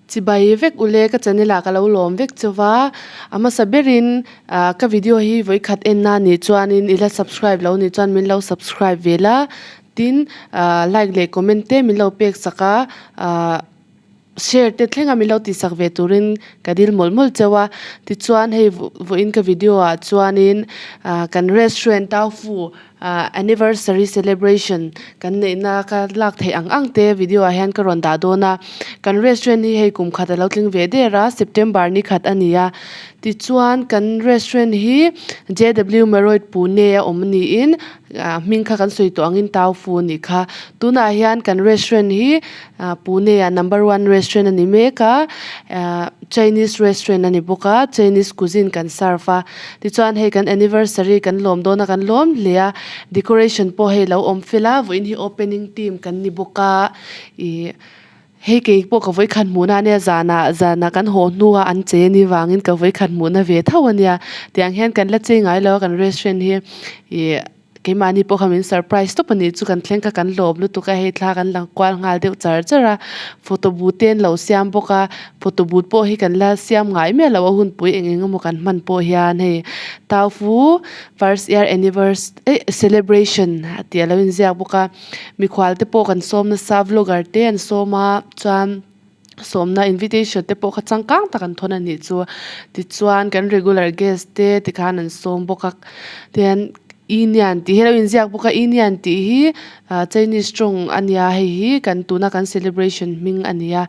Chibai vek ule ka channel ah ka lo lawm vek chauva a hmasa berin ah ka video hi vawikhat en na nih chuanin ila subscribe lo nih chuan min lo subscribe ve la tin ah like leh comment te min lo pek sak a ah share te thleng a min lo tih sak ve turin ka dil mawlh mawlh chauh a tichuan hei vawiin ka video ah chuanin ah kan restaurant taufu Ah anniversary celebration kan neihna ka lak theih ang ang te video ah hian ka rawn dah dawn a kan restaurant hi hei kum khat a lo tling ve der a September ni khat a ni a tichuan kan restaurant hi J W Marriott Pune a awm niin ah hming kha kan sawi tawh angin tau fu a nih kha tunah hian kan restaurant hi ah Pune ah number one restaurant a ni mek a ah Chinese restaurant a ni bawk a Chinese cuisine kan serve a. Tichuan hei kan anniversary kan lawm dawn a kan lawm hle a, decoration pawh hei lo awm fel a, vawiin hi opening team kan ni bawk a, ih hei kei pawh ka vawikhat hmuhna ania zanah zanah kan haw hnua an chei anih vangin ka vawikhat hmuhna ve tho ania, tiang hian kan la chei ngai lo a kan restaurant hi ih. Keimahni pawh kha min surprise tawp a nih chu kan thleng kha kan hlawm lutuk a hei thla kan lang kual nghal deuh char char a photo booth te an lo siam bawk a photo booth pawh hi kan la siam ngai miah lo a hunpui eng eng emaw kan hman pawh hian hei taufu first year annivers eh celebration a tih a lo inziak bawk a mikhual te pawh kan sawm nasa vlogger te an sawm a chuan. Sawmna invitation te pawh kha changkang tak an thawn a nih chu. Tichuan kan regular guest te tikhan an sawm bawk a tihian inian tih hi a lo inziak bawk a inian tih hi ah chinese tawng a nia hei hi kan tuna kan celebration hming a ni a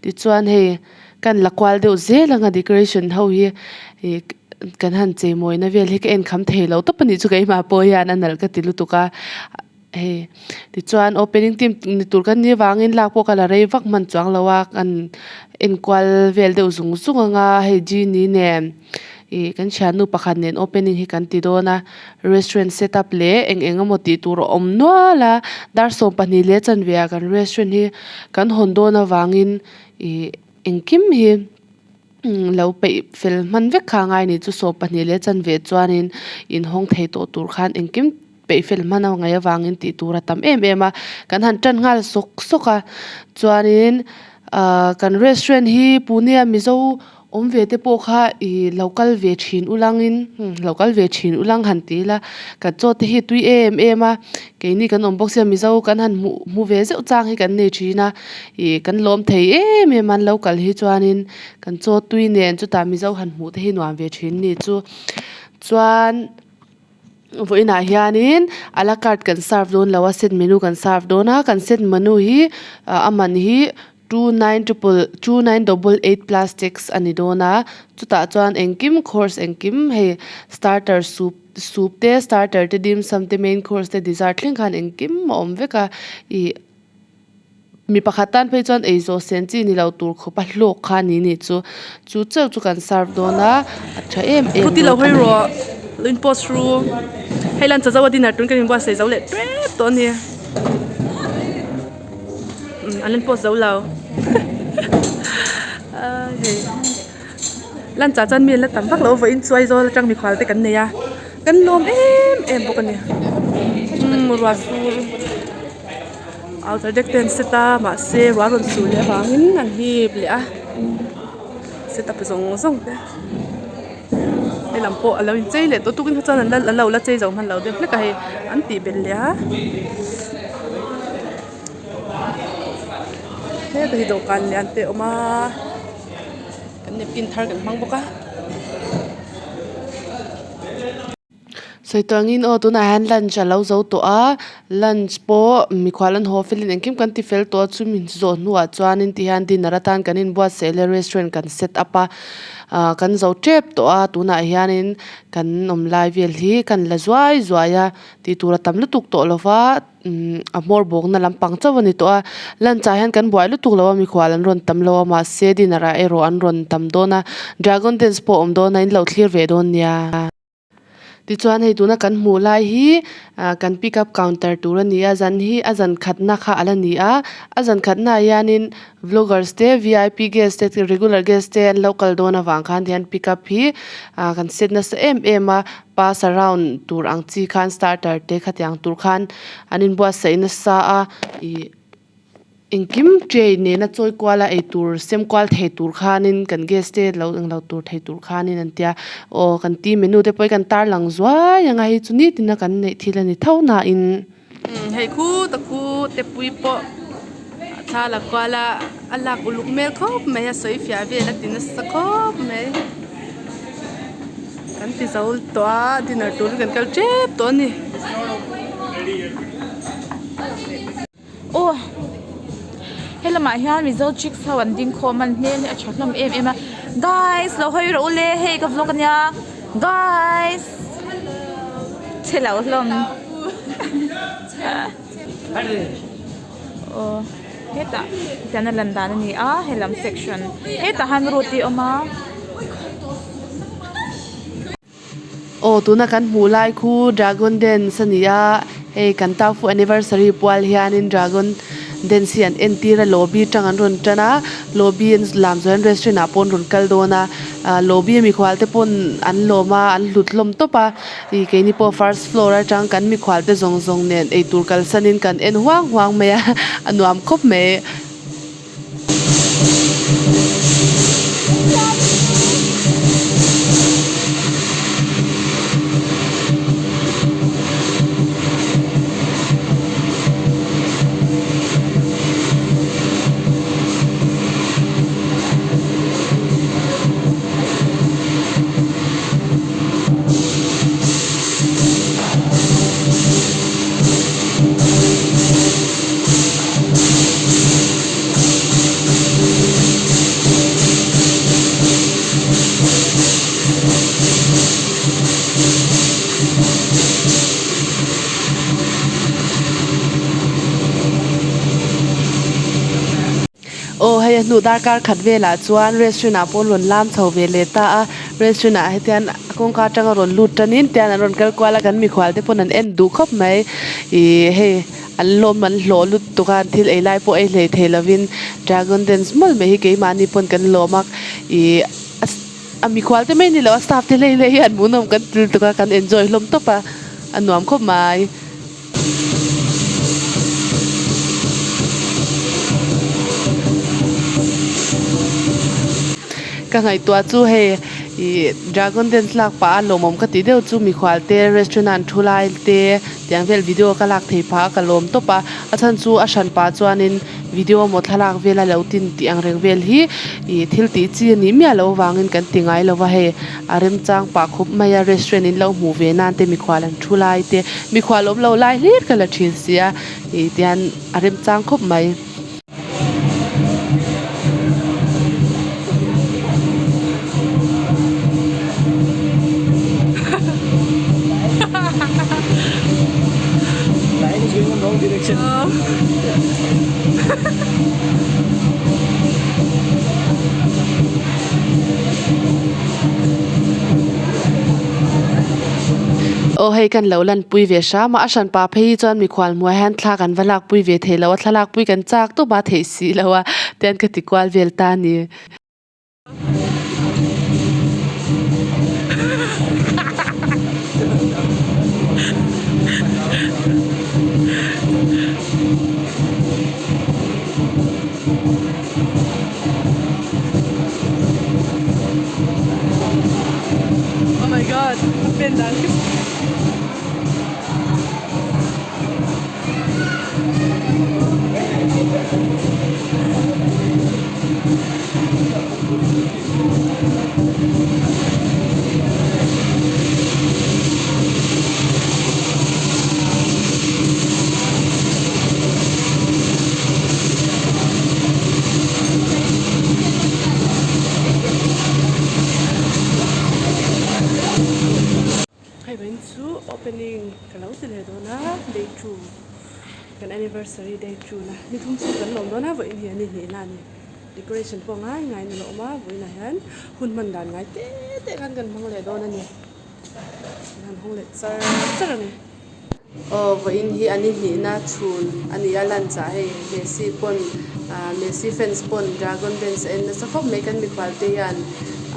tichuan hei kan la kual deuh zel ang a decoration ho hi ih kan han cheimawina vel hi ka en kham thei lo tawp a nih chu keimah pawh hian a nalh ka ti lutuk a. Hei tichuan opening team ni tur kan nih avangin lak pawh ka la rei vak hman chuang lo a kan enkual vel deuh zung zung ang a hei Genie nen ih kan thiannu pakhat nen opening hi kan ti dawn a restaurant set up leh eng eng emaw tih tur a awm nual a dar 12 leh chanve ah kan restaurant hi kan hawn dawn avangin ih engkim hi. Lo peih fel hman vek kha ngai ni chu 12 leh chanve chuanin inhawng thei tawh tur khan engkim peih fel hman a ngaih avangin tih tur a tam em em a kan han tan nghal sawk sawk a chuanin ahh kan restaurant hi Pune a Mizo awm ve te pawh kha ih lo kal ve thin ulangin lo kal ve thin ulang han ti ila kan chaw te hi tui em em a keini kan awm bawk sia Mizo kan han hmuh hmu ve zeuh chang hi kan nei thin a ih kan lawm thei em em a an lo kal hi chuanin kan chaw tui nen chutah Mizo han hmuh te hi nuam ve thin ni chu chuan vawiinah hianin a la carte kan serve dawn lo a set menu kan serve dawn a kan set menu hi ah a man hi 29 triple 2988 plus tax a ni dawn a chutah chuan engkim course engkim hei starter soup soup te starter te dim sum te main course te dessert thleng khan engkim a awm vek a ih. Mi pakhat tan phei chuan eizawh sen chi ni lo tur khawp a hlawk kha a ni nih chu chu chauh chu kan serve dawn a a tha em em Ruti lo dawn a hawi ni. rawh lo in post ru hei lan chazo a dinner tun kan inbuatsaih zo leh tep tawh a ni umm an in post zo lo aa hei lan chah chuan mi an la tam vak lo vawiin chuai zawl atang mikhual te kan nei a kan lawm em em bawk a ni umm ruah sur. Outer deck te an set a mahse ruah rawn suh leh avangin an hlip leh a set up zawng zawng te helam pawh alo inchei leh tawh tukin kha chuan an la lo la chei zo hman lo deuh hlek a hei an tih belh leh a heta hi dawhkan lian te a awm a kan napkin thar kan hmang bawk a. Sawi tawh angin aw tunah hian lunch a lo zo tawh a lunch pawh mikhual an haw felin engkim kan ti fel tawh a chumi zawh hnuah chuanin ti hian dinner atan kan inbuatsaih leh restaurant kan set up a ah kan zo tep tawh a tunah hianin kan awm lai vel hi kan la zuai zuai a tih tur a tam lutuk tawh lo va umm a hmawr bawkna lampang chauh a ni tawh a lunch ah hian kan buai lutuk lo a mikhual an rawn tam lo a mahse dinner ah erawh an rawn tam dawn a dragon dance pawh a awm dawn a in lo thlir ve dawn nia. Tichuan hei tuna kan hmuh lai hi ah kan pick up counter tur a ni a zan hi a zan khatna kha ala ni a a zan khatna ah hianin vloggers te V I P guest te regular guest te an lo kal dawn avang khan tihian pick up hi ah kan set nasa em em a pass around tur ang chi khan starter te khatiang tur khan an inbuatsaih nasa a ih. Engkim tray nena chawi kual a eitur sem kual thei tur khanin kan guest te lo englo tur thei tur khanin an tia aw kan tea menu te pawh hi kan tarlang zuai ang a hei chu nitin a kan neih thil a ni tho nain. Hei khu ta khu te pui pawh thla la kual a a lak uluk hmel khawp mai a sawi fiah vel a ti nasa khawp mai kan ti zo tawh a dinner turin kan kal tep tawh a ni. Aw helamah hian Mizo chicks ho an ding khawm a an hmel hi a tha hlawm em em a guys lo hawi rawh u le hei ka vlog ania guys chhe lo hlawm aw hetah tian a lan dan a ni a helam section hetah hian root hi a awm a. Aw tuna kan hmuh lai khu dragon dance a ni a hei kan taufu anniversary pual hianin dragon dance hi an entir a lobby tang an rawn tan a lobby an lam zawh hian restaurant ah pawh an rawn kal dawn a ah lobby a mikhual te pawn an lawm a an hlut hlawm tawp a ih keini pawh first floor atang kan mikhual te zawng zawng nen eitur kalsanin kan en huang huang mai a a nuam khawp mai. Aw hei a hnu darkar khat velah chuan restaurant ah pawh an rawn lam chho ve leh ta a restaurant ah hetian kawngka atanga rawn lut tanin tian an rawn kal kual a kan mikhual te pawn an en duh khawp mai ihh hei. An lawm an hlawh lutuk a, an thil ei lai pawh ei hlei thei lovin Dragon Dance mawlh mai hi keimahni pawn kan lawm a, ih a mikhual te mai ni lo a staff te hlei hlei hi an hmuhnawm kan ti lutuk a, kan enjoy hlawm tawp a, a nuam khawp mai. Ka ngaihtuah chu hei ih Dragon Dance lak pah a lawmawm ka tih deuh chu mikhual te restaurant a an thu lai te Tiang vel video ka lak thei phah a ka lawm tawp a, a chhan chu a hran pah chuanin video emaw thlalak vel a lo tin tih ang reng vel hi ih thil tih chi a nih miah loh avangin kan ti ngai lo va hei a remchang pah khup mai a restaurant in lo hmuh ve nan te mikhual an thu lai te mikhual awm lo lai hlir ka la thin si a ih tihian a remchang khawp mai. Aw hei kan lo lanpui ve hram a a hranpa phei hi chuan mikhual hmuah hian thla kan va lakpui ve thei lo a thlalak pui kan chak tawp a theih si lo a tian ka ti kual vel ta a ni. Oh my god a pen dan khi Hei vawiin chu opening ka lo ti leh dawn a day two kan anniversary day two na ni thum chu kan lawm dawn a vawiin hi a ni hnihna a ni decoration pawh ngai ngaiin a la awm a vawiinah hian hun hman dan ngai te te khan kan hmang leh dawn a ni an hawng leh char char a ni. Aw vawiin hi an inhnihna chhun a ni a lunch ah hei Messi pawn ah Messi fans pawn dragon dance a en nasa khawp mai kan mikhual te hian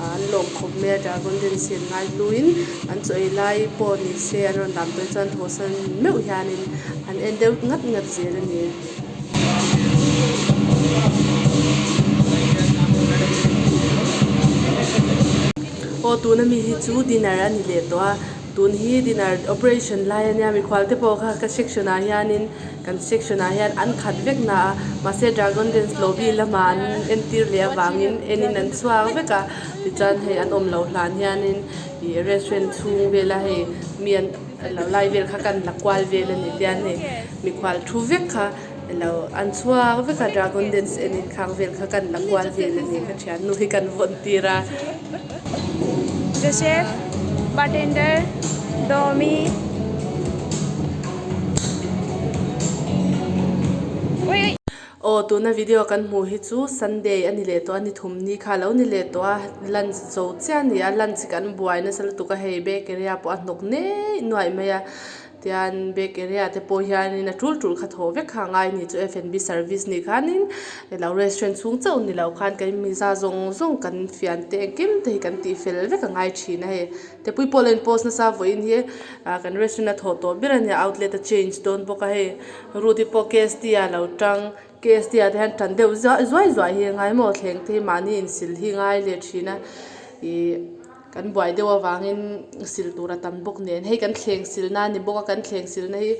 ah an lawm khawp mai a dragon dance hi an ngai hluin an chaw ei lai pawh ni se an rawn lam dawn chuan thawhsan meuh hianin an en deuh ngat ngat zel a ni. Aw tuna mi hi chu dinner a ni leh tawh a tun hi dinner operation lai ania mikhual te pawh kha ka section ah hianin kan section ah hian an khat vek na a mahse dragon dance lobby lamah an entir leh avangin enin an chhuak vek a tichuan hei an awm loh hlan hianin ih restaurant chhung vela hei mi an lo lai vel kha kan la kual vel a ni tian hei mikhual thu vek kha elo an chhuak vek a dragon dance en in khang vel kha kan la kual vel a ni ka thiannu hi kan vawn tir a. The chef, bartender, Domi. Aw tuna video kan hmuh hi chu Sunday a ni leh tawh a ni thum ni kha lo ni leh tawh a lunch zo chiah a ni a lunch kan buai nasa lutuk a hei bakery ah pawh a hnawk nei nuaih mai a tian bakery ah te pawh hianin a tul tul kha thaw vek kha a ngai a ni chu F and B service nih khanin elo restaurant chhung chauh ni loh khan kan miza zawng zawng kan fian te engkim te hi kan tih fel vek a ngai thin a hei tepui pawh la in post nasa vawiin hi ah kan restaurant a thawh tawh ber a nia outlet a change dawn bawk a hei Ruth-i pawh K S T ah lo tang K S T ah te hian tan deuh zuai zuai zuai hi a ngai maw thleng te hi mahni insil hi ngai leh thin a ih kan buai deuh avangin sil tur a tam bawk nen hei kan thleng silna a ni bawk a kan thleng silna hi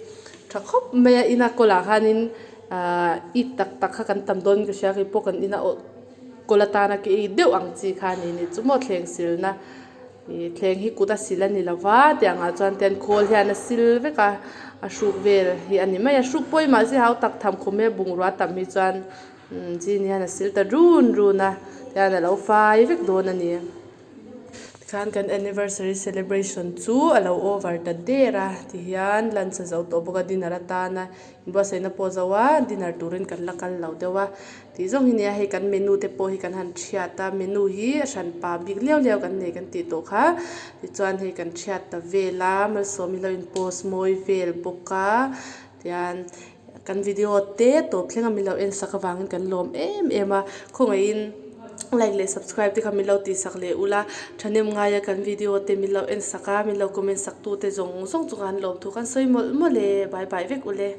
tha khawp mai a ina kawlah khanin ahh it tak tak kha kan tam dawn ka hria keipawh kan ina aw kawl atana ke it deuh ang chi kha a ni ni chu maw thleng silna. Ih thleng hi kut a sil a ni lo va tiang ah chuan ten khawl hian a sil vek a a hruk vel hi a ni mai a hruk pawh hi mahse hau tak tham khum e bungrua tam hi chuan zin hian a sil ta run run a tihian a lo fai vek dawn a ni tikhan kan anniversary celebration chu a lo over ta der a tihian lunch a zo tawh bawk a dinner atana inbuatsaihna pawh a zo a dinner turin kan la kal lo deuh a. Tih zawng hi nia hei kan menu te pawh hi kan han thiat a menu hi a hran pa bik liau liau kan nei kan tih tawh kha tichuan hei kan thiat ta vel a malsawm hi lo in post mawi vel bawk a tian kan video te tawp thleng a min lo en sak avangin kan lawm em em a khawngaihin like leh subscribe te kha min lo tih sak leh ula thahnem ngaia kan video te min lo en sak a min lo comment sak tu te zawng zawng chungah an lawm thu khan sawi mawlh mawlh e bye bye vek ule.